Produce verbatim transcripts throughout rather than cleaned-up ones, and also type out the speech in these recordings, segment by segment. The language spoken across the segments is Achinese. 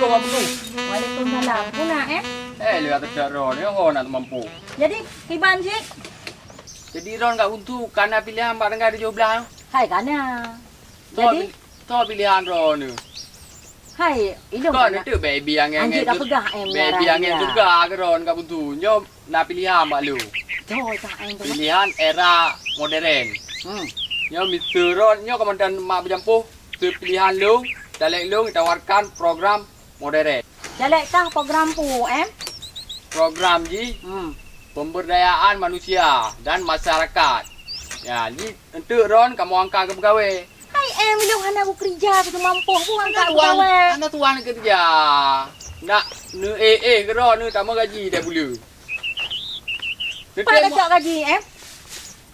Waalaikumsalam. Puna, eh? Eh, lewat teucok droeneuh, ho na teumampu. Jadi, kiban cit? Jadi, droeneuh Kak Buntu, ka na pilehan bak tanggai tujoh blaih? Hai, ka na. Jadi? Toh pilehan droeneuh. Hai, ilong. Kon itu baby angin. Anjing ka peugah, eh, baby angin suka ke droeneuh Kak Buntu. Nyoe na pilehan bak lôn. Pilehan era modern. Hmm. Nyoe miseue droeneuh, nyoe komandan mak beujampoh. Pilehan lôn, caleg lôn ditawarkan program modern. Caleg kah program peue, em? Program jih, hmm, pemberdayaan manusia dan masyarakat. Ya, jih enteuk droeneuh kamoe angkat keu peugawée. Hai, em, ilong hana kukeurija, kuteumampoh, bukan hana tuan, hana tuan keurija. Nak neu-éh-éh keudroe neu tamah gaji dah buleuen. Pat tacok gaji, em?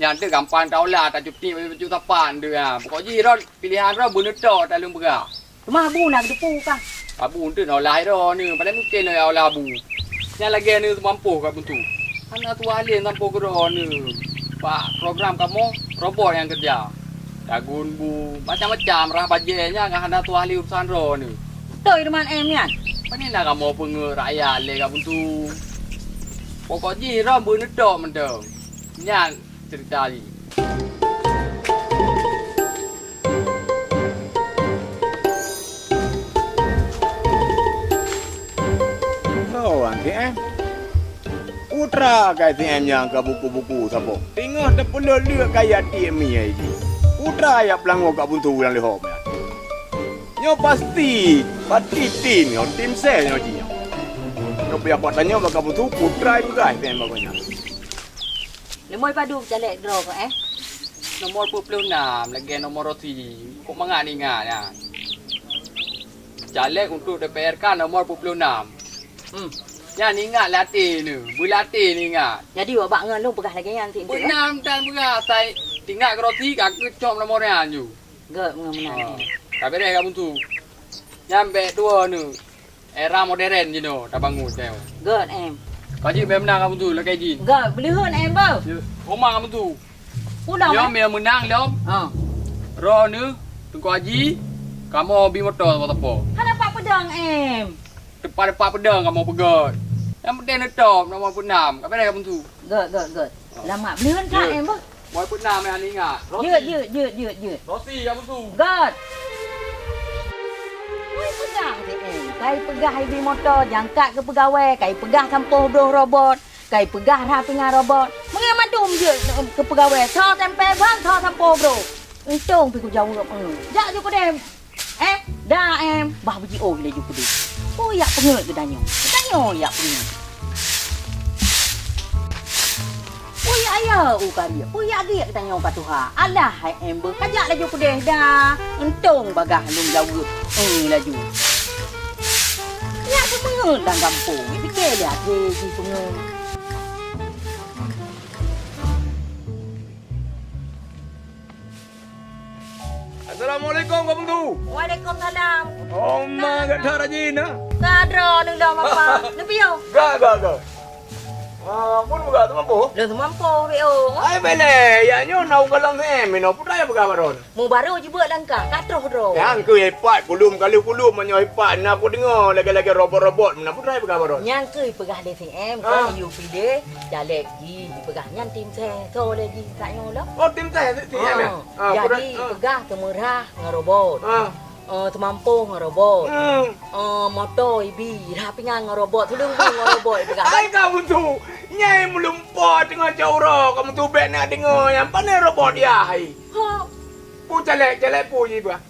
Nyan teuh gampang taolah, tacuti bacut sapan teuh, ha. Pokok jih droe pilehan droe beuneutoe taleueng peugah. Teuma abu na geuteupeue kah? Abu teuh na olah droe neu, padahai mungken na olah abu. Nyan lagée neu teumampoh Kak Buntu. Hana tuah lé teumampoh keudroe neu. Bak program kamoe, robot nyang keureuja. Dagun bu, macam-macam rah bajée nyan hana tuah lé urusan droeneuh. Beutôi teuma em nyan. Pane na kamoe peungeut rakyat lé Kak Buntu. Pokok jih droe beuneutoe mantong. Nyan ceurita jih. Oh, Aunty, eh? Putra ka si em nyang ka buku-buku saboh. Teungoh teupeuleuek-leuek kayée tiek mie jih. Putra jak peulangoe Kak Buntu lam leuhom nyan. Nyoe pasti, pasti tim nyoe, tim ses nyoe jih nyoe. Nyoe payah buat tanyoe bak Kak Buntu, Putra peugah si em bak gobnyan. Leumoi padub caleg droe kah, eh? Nomor peuet ploh nam, lagée nomor Rosi. Kok mangat ingat nyan. Caleg untuk D P R K nomor peuet ploh nam. Hmm. Nyan ingat latih ni, beulatih ni ingat. Jadi, wak bak ngon lôn peugah lagée nyan, Cik, eh? Beunam tan peugah, asai ingat keu Rosi, ka keucom nomor nyan ju. Gét, meunan, meunan, eh. Ka beres Kak Buntu. Nyan bék tuwoe ni. Era modern jinoe tabangun tanyoe. Gét, em. Ka jeuet bèk meunan Kak Buntu, lakèe jih. Gét, beuleuheun, em, beuh. Oma Kak Buntu. Ulôn, em? Nyoe meunang lom. Ha. Droeneuh, Teungku Haji, kamoe bi moto sapo-sapo. Hana pat peudong, em. Teumpat-teumpat peudong kamoe peugöt. Nyang penting neutôb nomor peuet nam. Ka beres Kak Buntu. Gét, gét, gét. Lamak. Beuleuheun that, em, beuh. Moe peuet nam nyang ingat. Jeuet, jeuet, jeuet, jeuet, jeuet. Rosi, Kak Buntu. Gét. Woi, peugah, em. Kai peugah ibi moto, jangkat keu peugawée, kai peugah sampôh broh robot, kai peugah rhah pingan robot. Meunyoe mandum jeuet keu peugawée, soe tempé ban, soe sampôh broh. Untông pih kujaweueb, eh. Jak ju keudeh. Eh, dah, em. Bah beujiôh laju keudeh. Peue jak peungeuet geutanyoe? Geutanyoe jak peungeuet. Peue jak ya u kari? Peue jak giek geutanyoe ka tuha? Alah, hai em beuh, kajak laju keudeh dah. Untông bagaih lôn jaweueb, eh, laju. Jak peungeuet lam gampông, pike lé até jih peungeuet. Assalamualaikum, Kak Buntu. Waalaikumsalam. Oh, ma, gata rajin, nah. Ka droeneuh lom apa? Neupiôh. Ga, ga, ga. Ah, pun buka tu mampu. Lôn mampu, Rio. Ai, bele, ya nyoe na ugalang em, mino putra ya buka baron. Mu baru jibeuet langkah, ka troh droe. Nyang keu hebat, kulum kali kulum, meunyoe hebat, na kudeungoe lagèe-lagèe robot-robot, meunan putra ya buka baron. Nyang keu peugah lé si em, ah, kon yue pideh, caleg jih, peugah nyan tim ses, soe lé jih, sak nyoe lom. Oh, tim ses, tim ses, ya? Ah, jadi, peugah teumeurah ngon robot. Ah. Eh, teumampôh ngon robot. Hmm. Eh, moto ibi, rhah pingan ngon robot, tuleueng bu ngon robot, peugah. Hai Kak Buntu, nyai meulumpo teungoh cot uroe, Kak Buntu bèk na deungoe nyang pané robot yah hai. Ha. Pu caleg, caleg pu jih bah.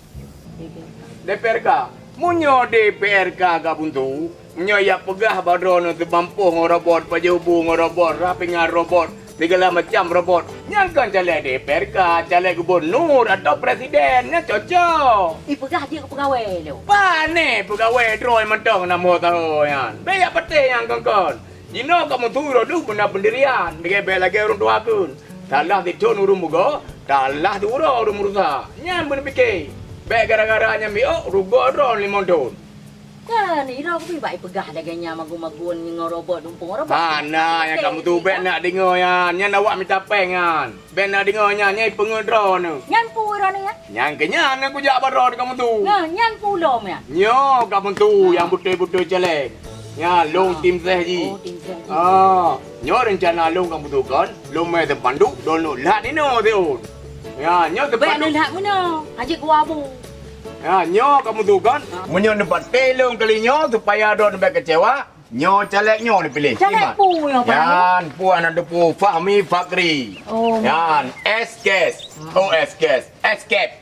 D P R K. Meunyoe D P R K Kak Buntu, meunyoe jak peugah bak droeneuh teumampôh ngon robot, pajoh bu ngon robot, rhah pingan robot, sigala macam robot, nyan kon caleg D P R K, caleg gubunur atau presiden, nyan cocok. Ipeugah jeuet keu peugawée lom. Pané peugawée droe mantong na moto nyan. Bèk jak patéh nyang kon-kon. Jinoe Kak Buntu droeneuh beuna pendirian, lagèe bèk lagèe ureueng tuha kheun. Salah sithon ureueng bugo, salah siuroe ureueng meurusa. Nyan beuneupiké. Bèk gara-gara nyan miôk rugoe droe limong thon. Kan, ira kupi bak ipeugah lagèe nyan magun-magun ngon robot, dumpung robot. Hana, nyang kamoe tu bèk nak deungö nyan. Nyan awak mita péng nyan. Bèk nak deungö nyan, nyan ipeungeut droeneuh. Nyan peue droeneuh nyan? Nyan keu nyan nyang kujak bak droeneuh kamoe tu. Nah, nyan peue lom nyan? Nyoe kamoe tu nyang beutôi-beutôi caleg. Nyan lôn tim sukses jih. Oh, tim sukses jih. Ah, nyoe reuncana lôn kamoe tu kon. Lôn mè teupanduk, lôn lheuh lhak ninoe siôn. Ya, nyoe teupanduk. Bèk lheuh lhak meunoe, hana geuabu. Ya, nyoe kamoe tu kon. Ha. Meunyoe neupatéh lôn kali nyoe supaya droeneuh bèk keucewa, nyoe caleg nyoe neupiléh. Caleg peue nyoe, Pak? Nyan, peue aneuk teupeu Fahmi Fakri. Oh. Nyan, S K S. Oh, S K S. Escape.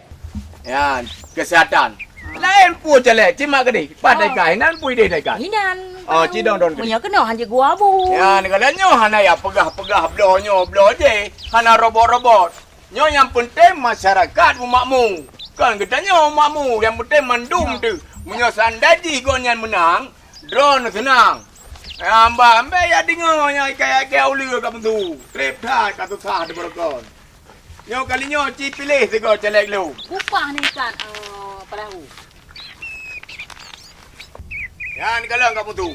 Nyan, kesehatan. Laén peue caleg, cuma keudeh. Pat dai kai, nan peue ideh dai kai. Inan. Oh, cidong don keudeh. Meunyoe keunoe hana geuabu. Nyan, kalau nyoe hana ya peugah-peugah bloe nyoe, bloe jih. Hana robot-robot. Nyoe nyang peunteng masyarakat meumakmu. Kon geutanyoe meumakmu, nyang peunteng mandum tu. Meunyoe seandai jih gobnyan meunang, droeneuh seunang. Hamba ambek ya deungö nyang ikai-ikai uleue ka meuntu. Treb that ka susah dibeurokon. Nyoe kali nyoe ci piléh sigoe caleg lôn. Upah ningkat, eh, perahu. Nyan kalon ka meuntu.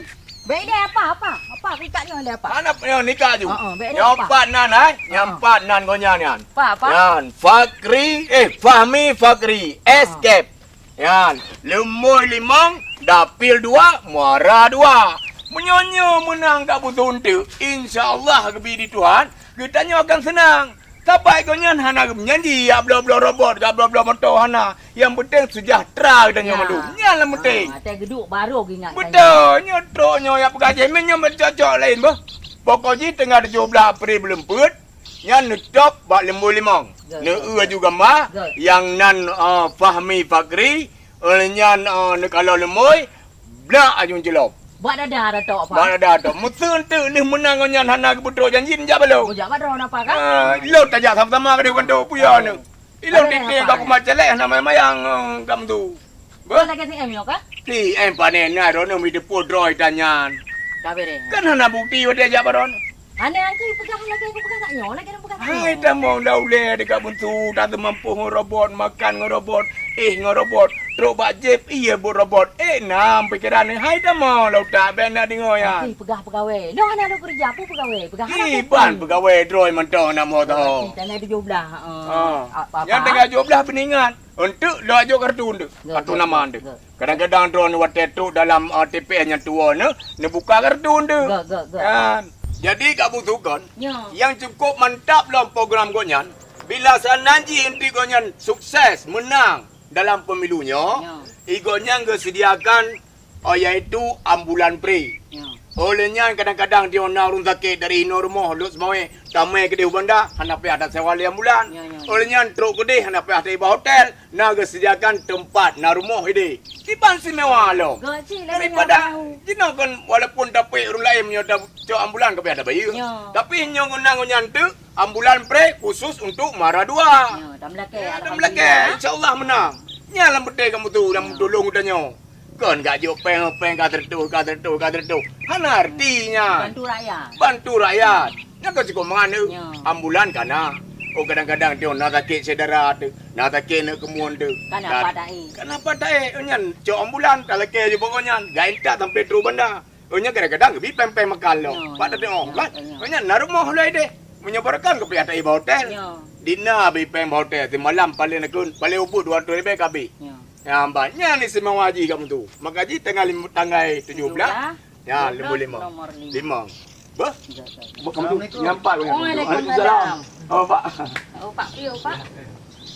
Baik deh, apa, apa? Apa aku ikat nyoe deh, apa? Hana nyoe nikah ju. Heeh, baik deh, apa? Nyoe empat nan, hai. Nyoe empat nan gobnyan nyan. Apa, apa? Nyan Fakri, eh, Fahmi Fakri, Escape. Nyan, Leumoi Limong, dapil dua, muara dua. Meunyoe nyoe meunang ka beutôi teuk, insya Allah geubi di Tuhan, geutanyoe akan seunang. Sabab gobnyan hana geumeujanji jak bloe-bloe robot, jak bloe-bloe moto hana. Nyang peunteng seujahteura geutanyoe mandum. Nyan nyang peunteng. Ah, watèe geuduek barô geuingat. Beutôi, nyoe trok nyoe nyang peugah jih, meunyoe meucocok laén boh. Pokok jih teungoh tujoh blaih April buleuen peuet, nyan neutôb bak Leumoi Limong. Gèt, gèt, gèt. Neueu aju gamba, gèt, nyang nan, ah, Fahmi Fakri, lheueh nyan, ah, neukalon Leumoi, Blak aju cilop. Bak dada dah tok, apa? Bak dada tok. Meuseuen teuk lheueh meunang ngon nyan hana geupeutrok janji, neujak bak lôn. Oh, jak bak droeneuh apa, kan? Ah, ilôn tajak sama-sama keudeh bukan tu, peue ya nyoe? Ilôn diklik ka kumat céléh hana mayang-mayang, eh, kamoe tu. Beuh? Lagèe C M nyoe, kan? C M pane na droeneuh meuteupeu droe tanyan. Ka bereh. Kan hana bukti watèe jak bak droeneuh. Hana, aku peugah lagèe aku peugah kat nyoe, lagèe aku peugah kat nyoe. Hai tamong dah ulèe dekat buntu, tak mampu ngon robot, makan ngon robot, eh ngon robot, trok bak jép, iya buet robot. Eh, nam pikeran ni. Hai tamong dah utak, bèk nak deungö ya. Okey, peugah pegawai. Noh hana ada kerja, apa pegawai? Peugah hana. Iban pegawai droe mantong nak moto. Tanggai tujoh blaih, heeh. Ha. Apa-apa? Nyang tanggai tujoh blaih peuningat. Untuk lo ajo kartu tu. Gèt, kartu gèt, nama gèt, tu. Gèt. Kadang-kadang droeneuh watèe trok dalam, ah, T P S nyang tuwoe nyoe, neubuka kartu tu. Gèt, gèt, gèt. Kan? Jadi Kak Busu kon, ya, nyang cukup mantap lom program gobnyan, bila sanan jih eunteuk gobnyan sukses meunang dalam pemilu nyoe, ya, i gobnyan geusediakan, oh, yaitu ambulan free. Ya. Oleh nyan kadang-kadang di na ureueng sakét dari inoe rumoh Lhokseumawe, tamè keudeh u Banda, hana payah tasewa lé ambulan. Ya, ya, ya. Oleh nyan trok keudeh hana payah taibah hotel, na geusediakan teumpat na rumoh ideh. Kiban istimewa lom. Gèt cit lagèe nyan. Daripada jinoe kan walaupun dapet ureueng laén meunyoe ta-, cok ambulan ka payah tabayeue. Ya. Tapi nyoe guna ngon nyan teuk ambulan free khusus untuk Muara Dua. Ya, dan meulakèe, ya, dan meulakèe, alhamdulillah. Insya Allah meunang. Nyan lam beutôi kamoe tu, ya, lam tulông geutanyoe. Kon ka jok péng, péng ka teureutôh, ka teureutôh, ka teureutôh. Hana arti nyan. Bantu rakyat. Bantu rakyat. Nyan ka cukup mangat. Ya. Ambulan ka na. Oh, kadang-kadang teuh na sakét syedara teuh, na sakét aneuk keumuen teuh. Ka na pat taék. Ka na pat taék. Oh, nyan cok ambulan, talakèe ju bak gobnyan. Gak intat sampai trok Banda. Oh, nyan kadang-kadang geubi péng-péng makan lom. Ya, pat ya, tateumong, ya, kan? Ya. Oh, nyan na rumoh lom ideh. Meunyoe baroekon ka payah taék bak hotel. Ya. Di na bi péng bak hotel, simalam paléng nakheun, paléng ubit dua ratus ribèe ka bi. Ya. Nyan ban, nyan istimewa jih kamoe tu. Maka jih tanggai lim-, tanggai tujoh blaih. Tujoh blaih. Ya, Leumoi Limong. Nomor lima. Limong. Beuh? Tiga, tiga. Beuh, kamoe tu. Assalamualaikum. Nyampat, Waalaikumsalam. Oh, Pak. Oh, Pak, piye, Pak?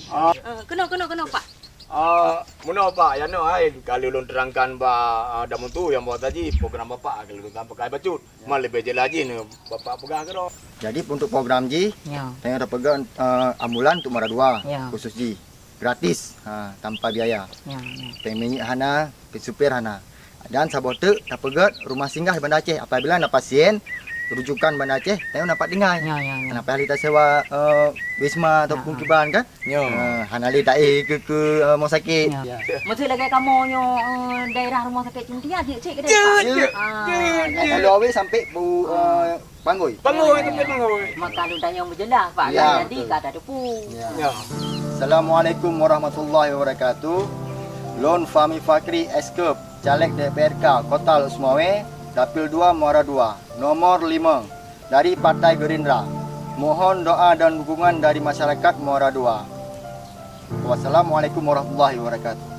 Ah. Eh, keunoe, keunoe, keunoe, Pak. Ah, meunoe, Pak, ya, nyoe hai ka lôn terangkan bak, ah, damun tu nyang bahwa tadi program Bapak ka lôn sampaikan bacut. Ya. Man leubeh jeulaih jih nyoe Bapak peugah keudroe. Jadi, untuk program jih, ya, tanyoe tapeugah, eh, ambulan untuk Muara Dua, ya, khusus jih. Gratis, ha, tanpa biaya. Ya, ya. Péng minyeuk hana, péng supir hana. Dan saboh teuk tapeugèt rumoh singgah di Banda Aceh. Apabila na pasien rujukan Banda Aceh, tanyoe na pat tinggai. Ya, ya, ya. Hana payah lé tasewa, eh, wisma ataupun, ya, kiban kan? Ya. Eh, hana lé taéh keu, keu, eh, rumoh sakét. Ya. Ya. Maksud lagèe kamoe nyoe, eh, daerah rumoh sakét Cuntia, jeuet cit keudeh, Pak? Jeuet, jeuet. Ah, jeuet, jeuet. Kalau awai sampai bu, eh, Panggui. Panggui, ya, tapi ya. Panggui. Maka lôn tanyong beujeulaih, Pak. Ya, kan jadi betul. Ka tateupeue. Ya. Ya. Assalamualaikum warahmatullahi wabarakatuh. Lôn Fahmi Fakri, Escape. Caleg D P R K Kota Lhokseumawe, Dapil dua Muara dua, nomor lima, dari Partai Gerindra. Mohon doa dan dukungan dari masyarakat Muara dua. Wassalamualaikum warahmatullahi wabarakatuh.